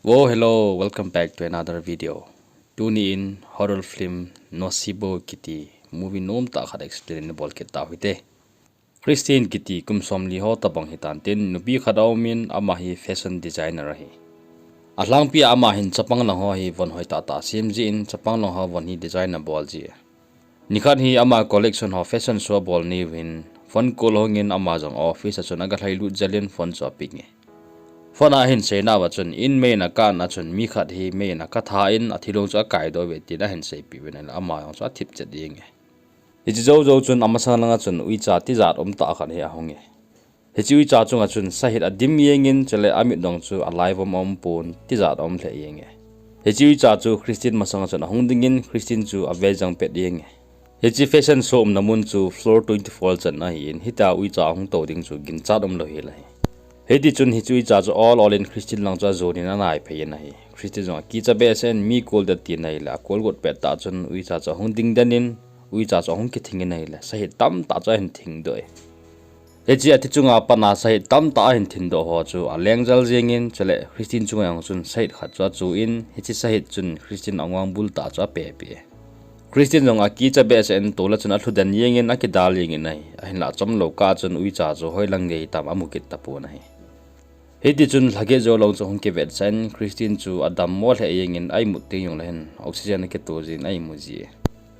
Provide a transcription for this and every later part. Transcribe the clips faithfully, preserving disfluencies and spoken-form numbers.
Wo, hello, welcome back to another video. Tuni in horror film Nocebo kiti movie nom tah khat explain in bol kit tau hite. Christine kiti kum somli ho tabang hitan tin, nupi khat a um in, ama hi fashion designer ahi. Alangpi a ama hin chapang lang ho hi von hoi tah tah sem jin, chapang lang ho von hi design abol ji. Nikhat hi ama collection ho fashion show abol ni uvin, phone call hong in ama jong office a chun aga lhai lut jel in phone chu apick nge. Phone a ahin seina uva chun, in mei in akah na chun, mi khat hi mei in akah tha in, athilong chu akai doh uve tin ahin seipeh uvin ahile, ama jong chu athip chet jeng e. Hiche jou jou chun amasang langa chun uicha tijat um tah khat hi ahung e. Hiche uicha chunga chun sahit adim jeng in, chule amit dong chu alai vom aum pon, tijat aum lheh jeng e. Hiche uicha chu Christine masanga chun ahung ding in, Christine chu ave jang pet jeng e. Hiche fashion show umna mun chu floor twenty-four chan ahi in, hitia uicha ahung tou ding chu ginchat umlou hel ahi. Hiti chun hiche uicha chu ol ol in Christine lang chu ajon in anai phei in ahi. Christine jong akicha behseh in, mi call ding ati in ahile, acall got pet tah chun uicha chu ahung ding den in, uicha chu ahung kithing in ahile, sahit tamtah chu ahin thing doh e. Hiche ati chunga pat a sahit tamtah ahin thing doh ho chu aleng jal jeng in, chule Christine chunga jong chun sahit khat chu achu in, hiche sahit chun Christine anguang bul tah chu ape peh e. Christine jong akicha behseh in, tol a chun alhu den jeng in, akidal jeng in ahi. Ahinlah chomlou kah chun uicha chu hoilang gei tam amu kit tapon ahi. Hiti chun lhaget jou lang chu ahung kivet sah in, Christine chu adammo lheh jeng in, a imut teng jongle hin oxygen akito jin a imu ji e.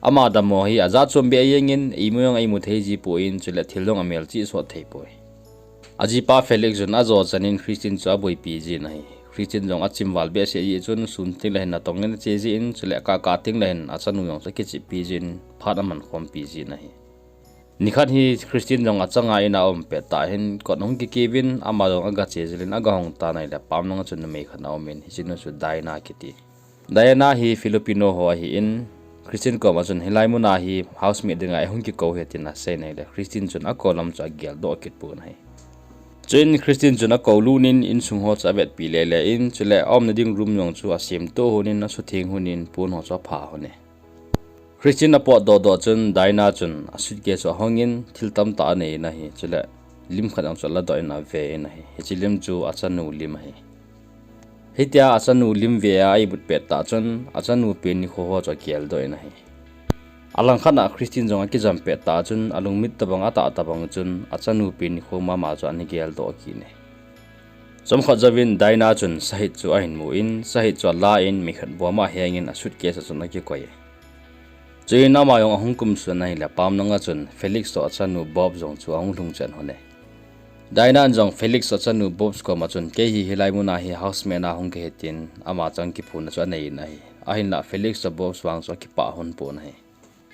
Ama dammo hi ajat chom beh jeng in, imu jong a imu thei ji poi in, chule thil jong amel chih sot thei poi. Ajipa Felix chun ajo chan in Christine chu aboipi jin ahi. Christine jong achimval behseh jeh chun sun teng le hin natong in ache jin, chule akah kah teng le hin achanu jong chu akicheppi jin, phat aman khompi jin ahi. Nikhat hi Christine jong achanga in a um pet tah hin kot ahung kikiu vin, ama jong aga che jel in aga hong tan ahile, pam langa chun numei khat a um in, hiche nu chu Diana kiti. Diana hi Filipino ho ahi in, Christine koma chun hilai muna hi housemate dinga eihung kikou ahi tin asei in ahile, Christine chun akou lam chu agel doh kit pon ahi. Chuin Christine chun akou lut in, insung ho chu avetpi lele in, chule aumna ding room jong chu asemtoh hon in, asutheng hon in, pon ho chu apha hon e. Christine apot doh doh chun Diana chun asuitcase chu ahong in, thil tamtah anei in ahi, chule lim khat jong chu aladoh in ave in ahi. Hiche lim chu achanu lim ahi. Hitia achanu lim ve a a imut pet tah chun, achanu pen nikho ho chu agel doh in ahi. Alangkhat a Christine jong akijam pet tah chun, alungmit tabang atah tabang chun, achanu pen nikho mama chu ana gel doh kit e. Chomkhat jouvin Diana chun sahit chu ahin mu in, sahit chu ala in, mi khat boma aheng in asuitcase a chun akikoi e. Chuin ama jong ahung kumsuh in ahile, pam langa chun Felix toh achanu Bob jong chu ahung lhung chen hon e. Diana in jong Felix toh achanu Bob koma chun, kei hi hilai muna hi housemate a hung kahi tin, ama chang kiphonna chu anei in ahi. Ahinlah Felix toh Bob vang chu akipah hon pon ahi.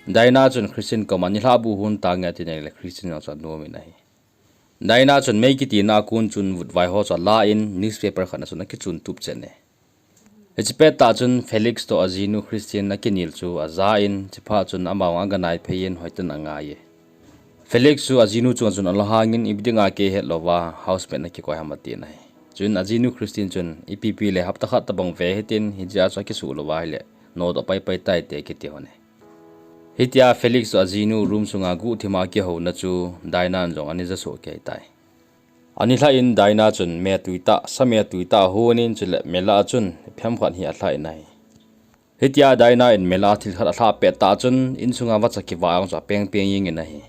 Diana chun Christine koma nilhah bu hon tange atin ahile, Christine jong chu anom in ahi. Diana chun mei kitina a kon chun vutvai ho chu ala in, newspaper khat a chun akichun tup chen e. Hiche pet tah chun Felix toh ajinu Christine akinel chu aja in, chuphat chun ama jong aga nai phei in hoitah in angai e. Felix chu ajinu chunga chun alunghang in, ipi dinga kei hetlouva housemate nakikoi ham atin ahi. Chuin ajinu Christine chun, ipi pi le hapta khat tabang ve hitin, hijeh a chu akisuh louva ahile, nodoh paipai tai te akiti hon e. Hitia Felix toh ajinu room sunga guhthima akihouna chu Diana in jong ana ja soh kei tai. Anilhah in Diana chun metui tah, sa metui tah ahon in, chule melah a chun iphem khat hi alhah in ahi. Hitia Diana in melah a thil khat alhah pet tah chun, insunga vacha kivah jong chu apeng peng jeng in ahi.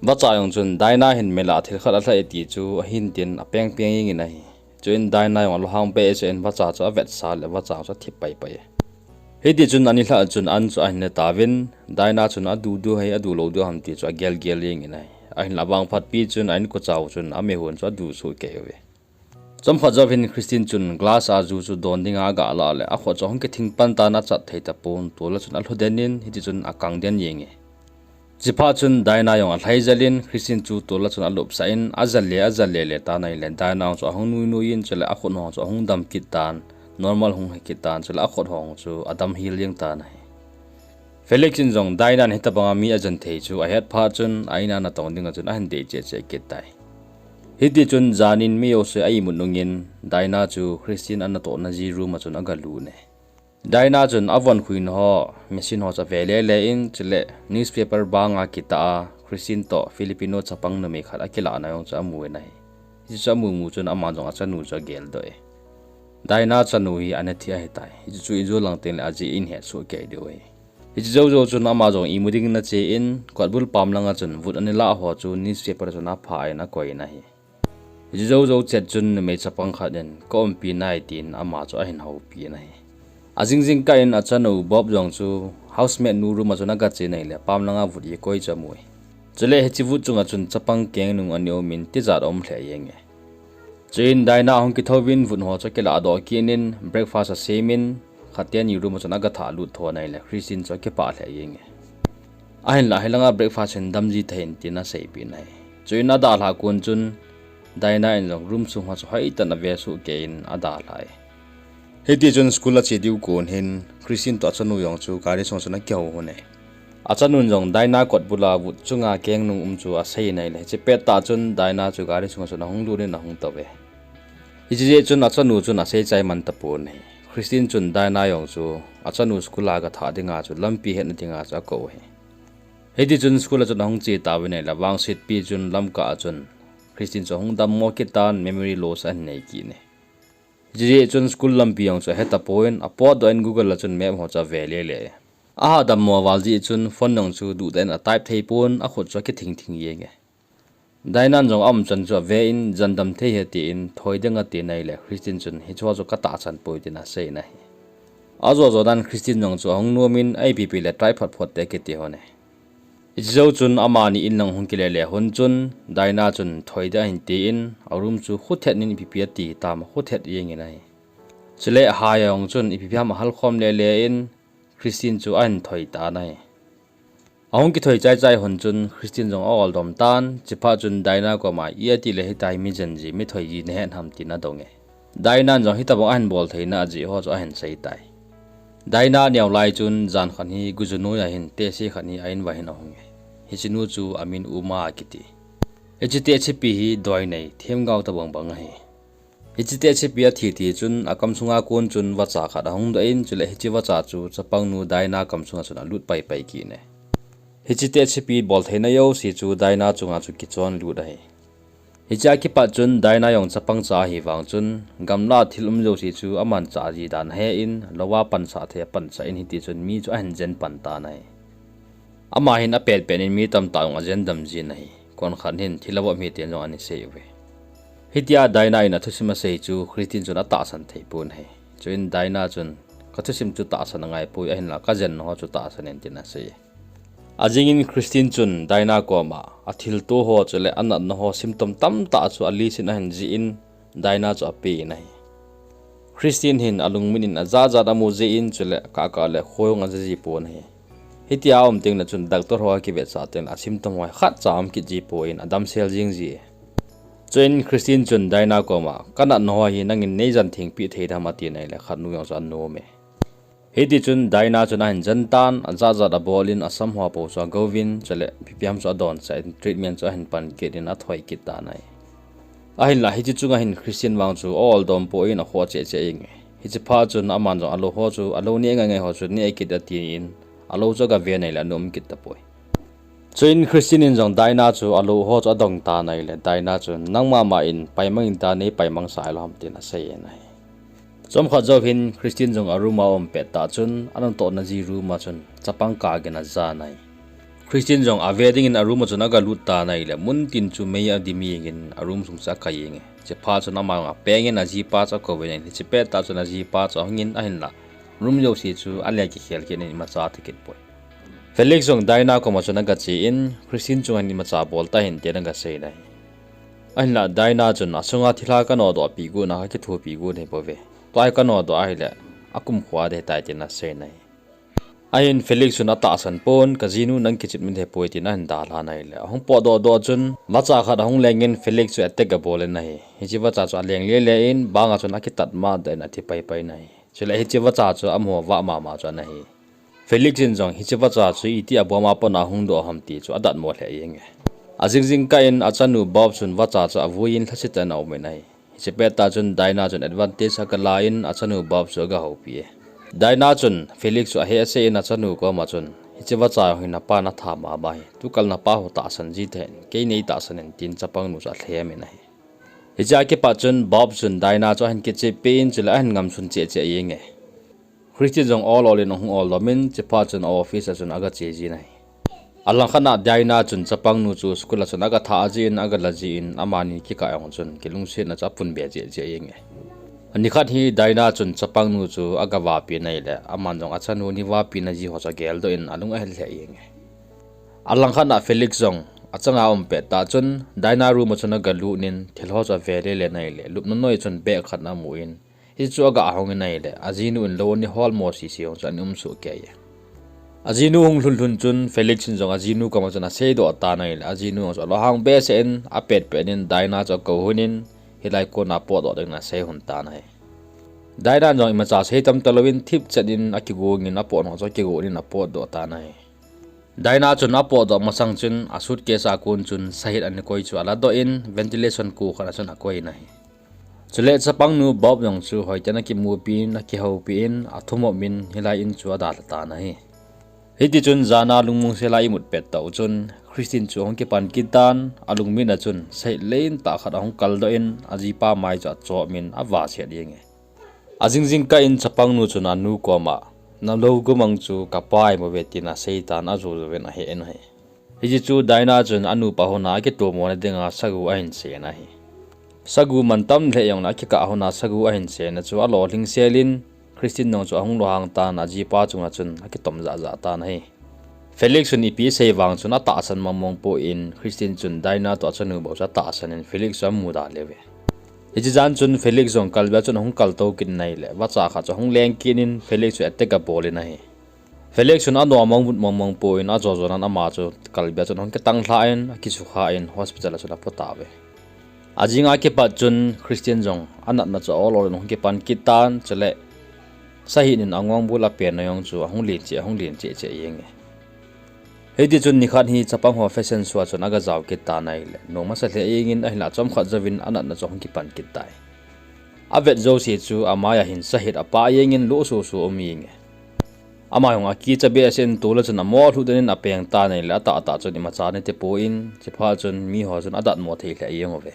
Vacha jong chun Diana hin melah a thil khat alhah e ti chu ahin tin apeng peng jeng in ahi. Chuin Diana jong alunghang behseh in vacha chu avetsah le vacha chu athip paipai e. Hiti chun anilhah chun an chu ahin ne tauvin, Diana chun adu du ham, adu lou du ham ti chu agel gel jeng in ahi. Ahinlah avangphat pi chun a inkocha u chun amehon chu adu soh kei uve. Chomkhat jouvin Christine chun glass a ju chu don dinga aga lah le, akhut chu ahung kithing pan tan, achat thei tapon, tol a chun alhu den in, hiti chun akang den jeng e. Chuphat chun Diana jong alhai jel in, Christine chu tol a chun alupsah in, ajal le, ajal le le tan ahile, Diana jong chu ahung nui nui in, chule akhut ho chu ahung dam kit tan, normal hung hi kit tan, chule akhut ho chu adam hel jeng tan ahi. Felix in jong Diana in hitabanga mi ajen thei chu ahet phat chun, a in a natong dinga chun ahin dei cheh cheh kit tai. Hiti chun jan in mi jouse a imut nung in, Diana chu Christine anatohna ji room a chun aga lut e. Diana chun avon khuina ho, machine ho chu ave le le in, chule newspaper banga kitah a Christine toh Filipino chapang numei khat akilahna jong chu amu in ahi. Hichu amu mu chun aman jong achanu chu agel doh e. Diana chanu hi ana thi ahitai. Hichu chu ijou lang tengle ajeh in ahet soh kei diu ahi. Hiche jou jou chun ama jong imu dingin ache in, kotbul pam langa chun vut ana lah ho chu newspaper a chun apha in akoi in ahi. Hiche jou jou chet chun numei chapang khat in, ka umpi nai, tin ama chu ahin houpi in ahi. Ajing jing kah in achanu Bob jong chu housemate nu room a chun aga che in ahile, pam langa vut akoi chu amu e. Chule hiche vut chunga chun chapang kengnung ani um in tijat aum lheh jeng e. Chuin Diana ahung kithouvin vut ho chu akilah doh kit in breakfast asem in, khat teni room a chun aga thah lut tho in ahile, Christine chu akipah lheh jeng e. Ahinlah hilanga breakfast hin dam ji thei in tin aseipeh in ahi. Chuin adalhah kon chun Diana in jong room sung ho chu hoitah in ave soh kei in adalhah e. Hiti chun school ache diu kon hin Christine toh achanu jong chu gari sunga chun akihou lhon e. Achanun jong Diana kotbula vut chunga kengnung um chu asei in ahile, hiche pettah chun Diana chu gari sunga chun ahung lut in ahung tou e. Hiche jeh chun achanu chun asei chai man tapon ahi. Christine chun Diana jong chu achanu school a aga thah dinga chu lampi hetna dinga chu akou ahi. Hiti chun school a chun ahung che tauvin ahile, vangsetpi chun lamkah a chun Christine chu ahung dammo kit tan, memory loss ahin nei kit e. Hiche jeh chun school lampi jong chu ahe tapon, apotdoh in Google a chun map ho chu ave lele e. Aha dammo val jeh chun phone jong chu duhtah in atype thei pon, akhut chu akithing thing jeng e. Diana in jong aumchan chu ave in, jan dam thei ahi tin, thoi ding ati in ahile, Christine chun, hicheho chu katahsan poi tin asei in ahi. Ajo jo dan Christine jong chu ahung nom in, a ipi ipi le try phot phot te akiti lhon e. Hiche jou chun amani in lang hung kile le lhon chun, Diana chun thoi ding ahin ti in, a room chu khuthet in ipi ipi ati tam khuthet jeng in ahi. Chule Haya jong chun ipi ipi ham ahal khom lele in, Christine chu ahin thoi tan ahi. Ahung kithoi chai chai lhon chun Christine jong a-ol dom tan, chuphat chun Diana koma, iti le hitia hi mi jen ji, mi thoi ji nahet ham tin adong e. Diana in jong hitobang ahin bol theina ajeh ho chu ahin sei tai. Diana neo lai chun jan khat hi Guju noi a hin tehse khat hi a in uva hin ahung e. Hiche nu chu amin Uma akiti. Hiche tehsepi hi doinei, themgao tobang bang ahi. Hiche tehsepi athi thi chun akam sunga kon chun vacha khat ahung doh in, chule hiche vacha chu chapang nu Diana kam sunga chun alut pai pai kit e. Hiche tehsepi bol theina jouse chu Diana chunga chu kichon lut ahi. Hichea kipat chun Diana jong chapang cha ahi vang chun, gamla thil um jouse chu amanchah ji dan ahe in, lou a pansah thei a pansah in, hiti chun mi chu ahin jen pan tan ahi. Ama hin apet pet in mi tamtah jong ajen dam jin ahi. Konkhat hin thil avop miten jong ana sei uve. Hitia Diana in athusim asei chu Christine chun atahsan thei pon ahi. Chuin Diana chun, ka thusim chu tahsan angai poi, ahinla kajen ho chu tahsan in tin asei. Ajing in Christine chun Diana koma, athilto ho chule anatna ho symptom tamtah chu a list in ahin jih in, Diana chu ape in ahi. Christine hin alungmin in ajat jat amu jeh in, chule kah kah le khoi jong aja ji pon ahi. Hitia aum tengle chun doctor ho akivetsah tengle a symptom ho khatcha aum kit ji poi in adamsel jing ji e. Chuin Christine chun Diana koma, ka natna ho hi nangin nei jen thengpeh thei dem ati in ahile khat nu jong chu anom e. Hiti chun Diana chun ahin jen tan, ajat jat abol in asam ho po chu agouvin, chule ipi ipi ham chu adonsah in treatment chu ahin pan kit in athoi kit tan ahi. Ahinla hiche chunga hin Christine vang chu a-ol dom poi in akhoh cheh cheh jeng e. Hiche phat chun aman jong alou ho chu, alou neh ngai ngai ho chu neh kit ati in, alou chu aga ve in ahile ana um kit tapoi. Chuin Christine in jong Diana chu alou ho chu adong tan ahile, Diana chun, nangma ma in paimang in tia nei paimang sah lou ham tin asei in ahi. Chomkhat jou hin Christine jong a room a aum pettah chun, anatohna ji room a chun chapang kagin ajan ahi. Christine jong ave dingin a room a chun aga lut tan ahile, muntin chu mei adim jeng in a room sung chu akai jeng e. Hiche phat chun ama jong apeng in ajipa chu akouvin ahi, hiche pettah chun ajipa chu ahung in ahinla, room jouse chu ale kikhel kit in imacha athi kit poi. Felix jong Diana koma chun aga che in, Christine chunga hin imacha bol tahih in tin aga sei in ahi. Ahinla Diana chun, asunga thilha kanodoh peh got na, kakithopi got nahi bouve. Tua hi kanodoh ahile, akumkho a ding ahitai tin asei in ahi. Ahin Felix chun atahsan pon, kajinu nang kichep nahi bouve tin ahin dalha in ahile, ahung potdoh doh chun, vacha khat ahung leng in Felix chu attack abol in ahi. Hiche vacha chu aleng lele in, banga chun akitat matdoh in athi pai pai in ahi. Chule hiche vacha chu amaho vah mama chu ana hi. Felix in jong hiche vacha chu iti aboma pat a hung doh ham ti chu adatmo lheh jeng e. Ajing jing kah in achanu Bob chun vacha chu avui in lhasetah in aum in ahi. Hiche pettah chun Diana chun advantage aga la in achanu Bob chu aga houpi e. Diana chun Felix chu ahehse in achanu koma chun, hiche vacha hi napan atha mama ahi. Tukal napa ho tahsan ji thei in, kei nei tahsan in tin chapang nu chu alhem in ahi. Hichea kipat chun Bob chun Dinah chu ahin kichep in, chule ahin ngamsun cheh cheh jenge. Christine jong ol ol in ahung ol domin, chuphat chun a office a chun aga che jin ahi. Alangkhat a Dinah chun chapangnu chu school a chun aga thah jin, aga la jin, amani kikah jong chun kilungsetna chu apun be cheh cheh jenge. Nikhat hi Dinah chun chapangnu chu aga vahpi in ahile, aman jong achanu ni vahpina ji ho chu ageldoh in alung ahel lheh jenge. Alangkhat a Felix jong achanga um pet tah chun Dinah room a chun aga lut in, thil ho chu ave le le in ahile, lupna noi chun bag khat amu in, hichu aga hong in ahile, ajinu in lou ani hol mo sisi jong chu ana um soh kei e. Ajinu hung lhun lhun chun Felix in jong ajinu koma chun aseidoh tan ahile, ajinu jong chu alunghang behseh in, apet pet in Dinah chu akou lhon in, hilai kona potdoh ding in asei lhon tan ahi. Dinah in jong imacha sei tam talouvin thipchet in akigong in, apot ho chu akigon in apotdoh tan ahi. Dinah chun apotdoh masang chun a suitcase a kon chun sahit ana koi chu aladoh in, ventilation ko khat a chun akoi in ahi. Chule chapangnu Bob jong chu hoiten akimupi in, akihoupi in, athumop in, hilai in chu adalha tan ahi. Hitichun jana lungmongsel a imut pet tah u chun Christine chu ahung kipan kit tan, alungmit a chun sahit lentah khat ahung kaldoh in, ajipa mai chu achom in avahset jenge. Ajing jingkah in chapangnu chun anu koma, nalou gumang chu kapa imu ve, tin aseitan, ajo jouvin ahe in ahi. Hiche chu Dinah chun anupa hon a akitomona dinga sagu ahin sei in ahi. Sagu mantam lheh jongle akikah hon a sagu ahin seina chu alolhing sel in, Christine jong chu ahung lunghang tan, ajipa chunga chun akitom jah jah tan ahi. Felix chun ipi asei vang chun atahsan mong mong poi, Christine chun Dinah toh achanu bou chu atahsan in Felix chu amuda leuve. Hiche jan chun Felix jong kalbeh a chun ahung kaltou kit in ahile, vacha khat chu ahung leng kit in Felix chu attack abol in ahi. Felix chun anom mong mong poi, ajo jonan ama chu kalbeh a chun ahung kitang lha in, akisukha in hospital a chun apo tauve. Ajing a kipat chun Christine jong anatna chu ol ol in ahung kipan kit tan, chule sahit in angongbul apenna jong chu ahung len cheh, ahung len cheh cheh jenge. Hitichun nikhat hi chapang ho fashion show a chun aga jao kit tan ahile, nom masa lheh jengin ahinlah chomkhat jouvin anatna chu ahung kipan kit tai. Avet jouse chu amai a hin sahit apah jengin lohso so um jenge. Ama jong akicha behseh in tol a chun amo lhut den in apeng tan ahile, atahtah chun imacha ana tipoi, chuphat chun miho chun adatmo thei lheh jeng uve.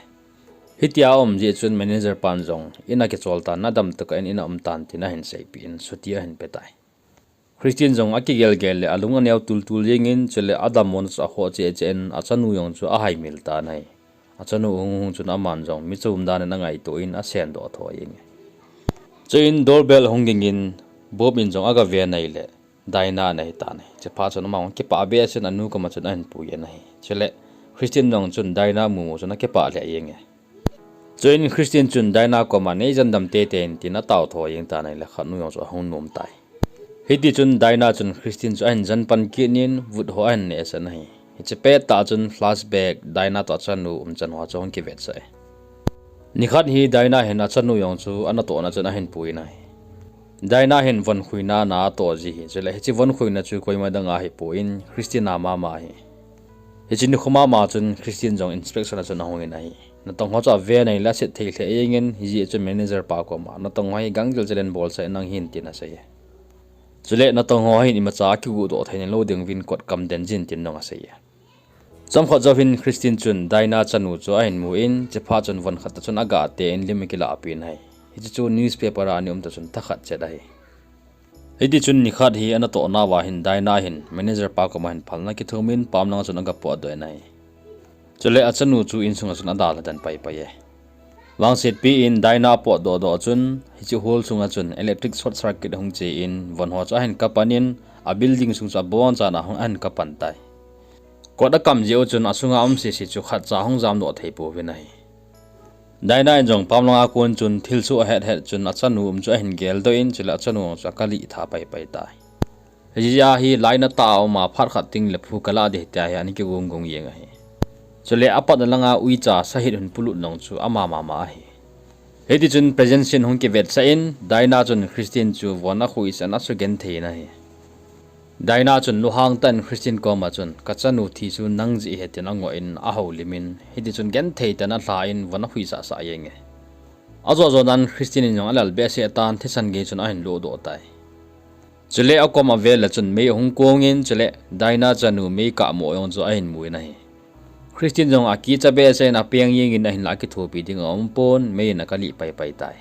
Hitia aum jeh chun manager pan jong in a kichol tan, nadam tokah in in a um tan tin ahin seipeh in chutti ahin petai. Christine jong akigel gel le alung aneo tul tul jengin, chule adammona chu akhoh cheh cheh in achanu jong chu ahaimil tan ahi. Achanu hung hung chun aman jong michom dan in angaito in asendoh tho jenge. Chuin doorbell ahung gingin Bob in jong aga ven ahile, Dinah ana hitan ahi. Chuphat chun ama jong kipah behseh in anu koma chun ahin pui in ahi. Chule Christine jong chun Dinah mumu chun akipah lheh jenge. Chuin Christine chun Dinah koma, neijen dam teitei in, tin atao tho jeng tan ahile khatnu jong chu ahung nom tai. Hitichun Dinah chun Christine chu ahin jen pan kit in vut ho ahin nehsah in ahi. Hiche pettah chun flashback, Dinah toh achanu umchan ho chu ahung kivetsah e. Nikhat hi Dinah hin achanu jong chu anatohna chun ahin pui in ahi. Dinah hin von khuina na atoh ji ahi, chule hiche von khuina chu koima dang ahipoi, Christine a mama ahi. Hiche nikho mama chun Christine jong inspection a chun ahung in ahi. Natong ho chu aven ahile aset thei lheh jengin, hijeh chun manager pa koma, natong ho hi gangjel jel in bolsah in nang hin, tin asei e. Chule natong ho hin imacha akigodoh thei nailou ding uvin kot kam den jin tin jong asei e. Chomkhat jouvin Christine chun Dinah chanu chu ahin mun, chuphat chun von khat tah chun aga te in lim akilah peh in ahi. Hiche chu newspaper a ana um tah chun thakhat chet ahi. Hitichun nikhat hi anatoh nauva hin Dinah hin manager pa koma hin phalna kithumin pamlanga chun aga potdoh in ahi. Chule achanu chu insunga chun adalha den pai pai e. Vangsetpi in Dinah apotdoh doh chun hiche hall sunga chun electric short circuit ahung che in von ho chu ahin kapan in, a building sung chu abonchan ahung ahin kapan tai. Kot akam jeh u chun asunga um sese chu khatcha ahung jamdoh thei pouvin ahi. Dinah in jong pamlanga kon chun thilsoh ahet het chun achanu um chu ahin geldoh in, chule achanu jong chu akalih tha pai pai tai. Hijeh a hi lainat tah a um a phat khat tengle phu kalah ding ahi tia hi ana kigong gong jeng ahi. Chule apatna langa uicha sahit hin polut nung chu ama mama ahi. Hitichun present scene hung kivetsah in, Dinah chun Christine chu von akhuisah in asugenthei in ahi. Dinah chun lunghang tah in Christine koma chun, kachanu thi chu nang jeh ahi, tin angoh in ahoulim in, hitichun genthei tah in alha in von akhuisah sah jenge. Ajo jonan Christine in jong alal behseh tan, thisan gei chun ahin lohdoh tai. Chule akom avel a chun mei ahung kong in, chule Dinah chanu mei kahmo jong chu ahin mu in ahi. Christine jong akicha behseh in apeng jeng in ahinlah akithopi ding aumpon, mei in akalih paipai tai.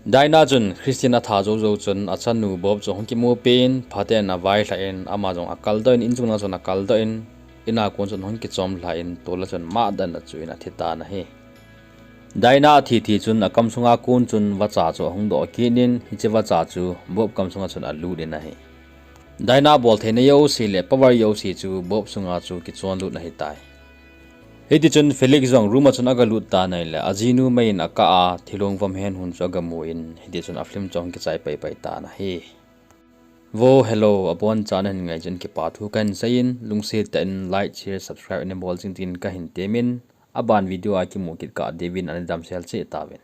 Dinah chun Christine atha jou jou chun achanu Bob chu ahung kimupi in, phaten availhah in, ama jong akaldoh in, inchung lang chun akaldoh in, in a kon chun ahung kichom lhah in, tol a chun matdan a chu in athi tan ahi. Dinah athi thi chun akam sunga kon chun vacha chu ahung doh kit in, hiche vacha chu Bob kam sunga chun alut in ahi. Dinah bol theina jouse le power jouse chu Bob sunga chu kichon lut ahitai. Hitichun Felix jong room a chun agalut tan ahile, ajinu mei in akah a, thilong vom hen hun chu agamu in, hitichun a film chu ahung kichai paipai tan ahi. Vo, hello, abonchan nahin ngai jeh un kipa thu kahin seiyin, lungset tah in like, share, subscribe nabol jing din kahin temin, aban video a kimu kit kah diuvin nadamsel cheh tauvin.